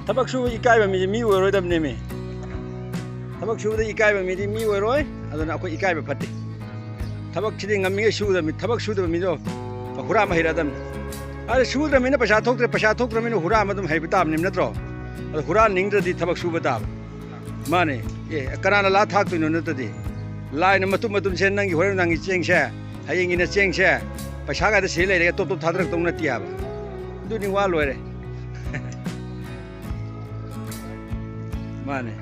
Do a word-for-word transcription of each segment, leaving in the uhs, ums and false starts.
ꯊꯕꯛ ꯁꯨꯕ ꯏꯀꯥꯏꯕ ꯃꯤꯁꯦ ꯃꯤ ꯑꯣꯏꯔꯣꯏꯗꯕꯅꯦꯃꯤ꯫ ꯊꯕꯛ ꯁꯨꯕꯗ ꯏꯀꯥꯏꯕ ꯃꯤꯗꯤ ꯃꯤ ꯑꯣꯏꯔꯣꯏ꯫ ꯑꯗꯨꯅ ꯑꯩꯈꯣꯏ ꯏꯀꯥꯏꯕ ꯐꯠꯇꯦ꯫ ꯊꯕꯛꯁꯤꯗꯤ ꯉꯝꯃꯤꯉꯩ ꯁꯨꯒꯗꯕꯅꯤ꯫ ꯊꯕꯛ ꯁꯨꯗꯕ ꯃꯤꯗꯣ ꯍꯨꯔꯥꯟꯕ ꯍꯩꯔꯛꯑꯗꯕꯅꯤ꯫ ꯑꯗ ꯁꯨꯗ꯭ꯔꯕꯅꯤꯅ ꯄꯩꯁꯥ ꯊꯣꯛꯇ꯭ꯔꯦ, ꯄꯩꯁꯥ ꯊꯣꯛꯇ꯭ꯔꯕꯅꯤꯅ ꯍꯨꯔꯥꯟꯕ ꯑꯗꯨꯝ ꯍꯩꯕ ꯇꯥꯕꯅꯤ, ꯅꯠꯇ꯭ꯔꯣ? ꯑꯗꯣ ꯍꯨꯔꯥꯟꯅꯤꯡꯗ꯭ꯔꯗꯤ ꯊꯕꯛ ꯁꯨꯕ ꯇꯥꯕ꯫ ꯃꯥꯅꯦ꯫ ꯑꯦ, ꯀꯅꯥꯅ ꯂꯥ ꯊꯥꯛꯇꯣꯏꯅꯣ ꯅꯠꯇ꯭ꯔꯗꯤ? ꯂꯥꯏꯅ ꯃꯇꯨꯝ ꯃꯇꯨꯝꯁꯦ, ꯅꯪꯒꯤ ꯍꯣꯔꯦꯟ ꯅꯨꯡꯗꯥꯡꯒꯤ ꯆꯦꯡꯁꯦ, ꯍꯌꯦꯡꯒꯤꯅ ꯆꯦꯡꯁꯦ, ꯄꯩꯁꯥ ꯀꯥꯏꯗ ꯁꯤ ꯂꯩꯔꯒ ꯇꯣꯞ ꯇꯣꯞ ꯊꯥꯗꯔꯛꯇꯧ ꯅꯠꯇꯦ ꯍꯥꯏꯕ꯫ ꯑꯗꯨꯅꯤ ꯋꯥ ꯂꯣꯏꯔꯦ꯫ ꯃꯥꯅꯦ꯫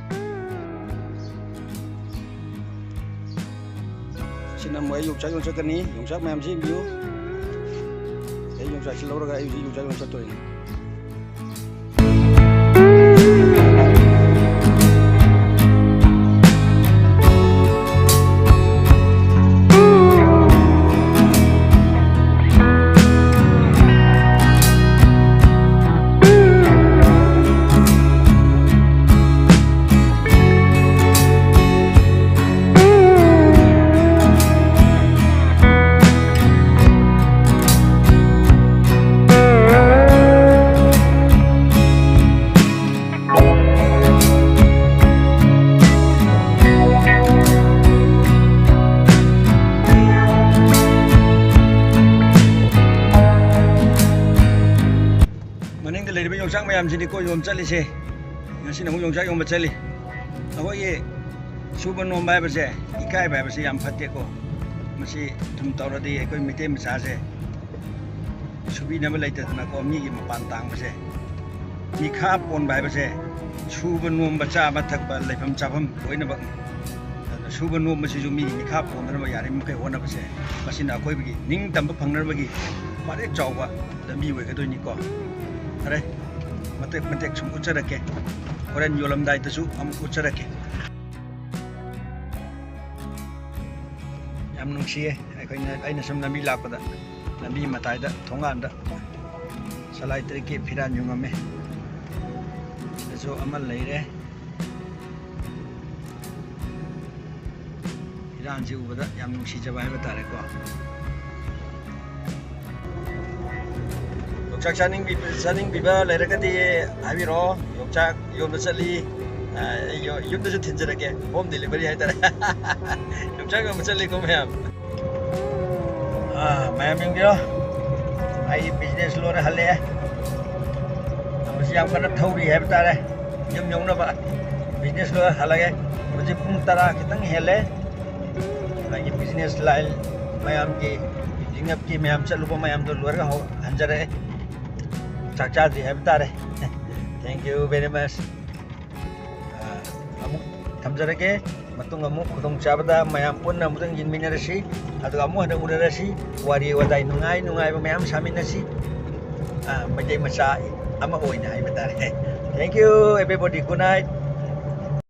ꯁꯤꯅ ꯑꯃꯨꯛ ꯑꯩ ꯌꯣꯡꯆꯥꯛ ꯌꯣꯟ ꯆꯠꯀꯅꯤ꯫ ꯌꯣꯡꯆꯥꯛ ꯃꯌꯥꯝꯁꯤ ꯌꯦꯡꯕꯤꯌꯨ꯫ ꯑꯩ ꯌꯣꯡꯆꯥꯛꯁꯤ ꯂꯧꯔꯒ ꯑꯩ ꯍꯧꯖꯤꯛ ꯌꯣꯡꯆꯥꯛ ꯌꯣꯟ ꯆꯠꯇꯣꯏꯅꯤ꯫ ꯃꯅꯤꯡꯗ ꯂꯩꯔꯤꯕ ꯌꯣꯡꯆꯥꯛ ꯃꯌꯥꯝꯁꯤꯅꯤꯀꯣ ꯌꯣꯟꯕ ꯆꯠꯂꯤꯁꯦ꯫ ꯉꯁꯤꯅ ꯑꯃꯨꯛ ꯌꯣꯡꯆꯥꯛ ꯌꯣꯟꯕ ꯆꯠꯂꯤ꯫ ꯑꯩꯈꯣꯏꯒꯤ ꯁꯨꯕ ꯅꯣꯝꯕ ꯍꯥꯏꯕꯁꯦ, ꯏꯀꯥꯏꯕ ꯍꯥꯏꯕꯁꯦ ꯌꯥꯝ ꯐꯠꯇꯦꯀꯣ꯫ ꯃꯁꯤ ꯊꯨꯝ ꯇꯧꯔꯗꯤ ꯑꯩꯈꯣꯏ ꯃꯩꯇꯩ ꯃꯆꯥꯁꯦ ꯁꯨꯕꯤꯅꯕ ꯂꯩꯇꯗꯅꯀꯣ, ꯃꯤꯒꯤ ꯃꯄꯥꯟ ꯇꯥꯡꯕꯁꯦ, ꯃꯤꯈꯥ ꯄꯣꯟꯕ ꯍꯥꯏꯕꯁꯦ ꯁꯨꯕ ꯅꯣꯝꯕ, ꯆꯥꯕ ꯊꯛꯄ, ꯂꯩꯐꯝ ꯆꯥꯐꯝ ꯂꯣꯏꯅꯃꯛꯅꯤ꯫ ꯑꯗꯨꯅ ꯁꯨꯕ ꯅꯣꯝꯕꯁꯤꯁꯨ ꯃꯤꯒꯤ ꯃꯤꯈꯥ ꯄꯣꯟꯗꯅꯕ ꯌꯥꯔꯤꯕ ꯃꯈꯩ ꯍꯣꯠꯅꯕꯁꯦ, ꯃꯁꯤꯅ ꯑꯩꯈꯣꯏꯒꯤ ꯅꯤꯡꯇꯝꯕ ꯐꯪꯅꯅꯕꯒꯤ ꯈ꯭ꯋꯥꯏꯗꯒꯤ ꯆꯥꯎꯕ ꯂꯝꯕꯤ ꯑꯣꯏꯒꯗꯣꯏꯅꯤꯀꯣ꯫ ꯐꯔꯦ, ꯃꯇꯦꯛ ꯃꯇꯦꯛ ꯁꯨꯝ ꯎꯠꯆꯔꯛꯀꯦ, ꯍꯣꯔꯦꯟ ꯌꯣꯜꯂꯝꯗꯥꯏꯗꯁꯨ ꯑꯃꯨꯛ ꯎꯠꯆꯔꯛꯀꯦ꯫ ꯌꯥꯝ ꯅꯨꯡꯁꯤꯌꯦ꯫ ꯑꯩꯈꯣꯏꯅ, ꯑꯩꯅ ꯁꯨꯝ ꯂꯝꯕꯤ ꯂꯥꯛꯄꯗ, ꯂꯝꯕꯤ ꯃꯇꯥꯏꯗ ꯊꯣꯡꯒꯥꯟꯗ ꯁꯂꯥꯏ ꯇꯔꯤꯛꯀꯤ ꯐꯤꯔꯥꯟ ꯌꯨꯡꯉꯝꯃꯦ꯫ ꯑꯗ ꯁꯨ ꯑꯃ ꯂꯩꯔꯦ꯫ ꯏꯔꯥꯡꯁꯤ ꯎꯕꯗ ꯌꯥꯝ ꯅꯨꯡꯁꯤꯖꯕ ꯍꯥꯏꯕ ꯇꯥꯔꯦꯀꯣ꯫ ꯌꯣꯡꯆꯥꯛ ꯆꯥꯅꯤꯡꯕꯤ-, ꯆꯥꯅꯤꯡꯕꯤꯕ ꯂꯩꯔꯒꯗꯤ ꯍꯥꯏꯕꯤꯔꯛꯑꯣ꯫ ꯌꯣꯡꯆꯥꯛ ꯌꯣꯟꯕ ꯆꯠꯂꯤ꯫ ꯑ, ꯑꯩ ꯌꯣ-, ꯌꯨꯝꯗꯁꯨ ꯊꯤꯟꯖꯔꯛꯀꯦ, home delivery ꯍꯥꯏꯇꯥꯔꯦ꯫ ꯌꯣꯡꯆꯥꯛ ꯌꯣꯟꯕ ꯆꯠꯂꯤꯀꯣ ꯃꯌꯥꯝ꯫ ꯑ, ꯃꯌꯥꯝ ꯌꯦꯡꯕꯤꯔꯣ, ꯑꯩ business ꯂꯣꯏꯔ ꯍꯜꯂꯛꯑꯦ꯫ ꯃꯁꯤ ꯌꯥꯝ ꯀꯟꯅ ꯊꯧꯔꯤ ꯍꯥꯏꯕ ꯇꯥꯔꯦ꯫ ꯌꯨꯝ ꯌꯧꯅꯕ business ꯂꯣꯏꯔ ꯍꯜꯂꯒꯦ꯫ ꯍꯧꯖꯤꯛ ꯄꯨꯡ ꯇꯔꯥ ꯈꯤꯇꯪ ꯍꯦꯜꯂꯦ꯫ ꯑꯩꯒꯤ business line ꯃꯌꯥꯝꯒꯤ, ꯖꯤꯡꯅꯞꯀꯤ ꯃꯌꯥꯝ ꯆꯠꯂꯨꯕ ꯃꯌꯥꯝꯗꯣ ꯂꯣꯏꯔꯒ ꯍꯧ-, ꯍꯟꯖꯔꯛꯑꯦ꯫ ꯆꯥꯛ ꯆꯥꯗ꯭ꯔꯤ ꯍꯥꯏꯕ ꯇꯥꯔꯦ꯫ Thank you very much꯫ ꯑ, ꯑꯃꯨꯛ ꯊꯝꯖꯔꯒꯦ꯫ ꯃꯇꯨꯡ ꯑꯃꯨꯛ ꯈꯨꯗꯣꯡ ꯆꯥꯕꯗ ꯃꯌꯥꯝ ꯄꯨꯟꯅ ꯑꯃꯨꯛꯇꯪ ꯌꯦꯡꯃꯤꯟꯅꯔꯁꯤ꯫ ꯑꯗꯨꯒ ꯑꯃꯨꯛ ꯍꯟꯅ ꯎꯅꯔꯁꯤ꯫ ꯋꯥꯔꯤ ꯋꯥꯇꯥꯏ ꯅꯨꯡꯉꯥꯏ ꯅꯨꯡꯉꯥꯏꯕ ꯃꯌꯥꯝ ꯁꯥꯃꯤꯟꯅꯁꯤ꯫ ꯑ, ꯃꯩꯇꯩ ꯃꯆꯥ ꯑꯃ ꯑꯣꯏꯅ ꯍꯥꯏꯕ ꯇꯥꯔꯦ꯫ Thank you, everybody. Good night.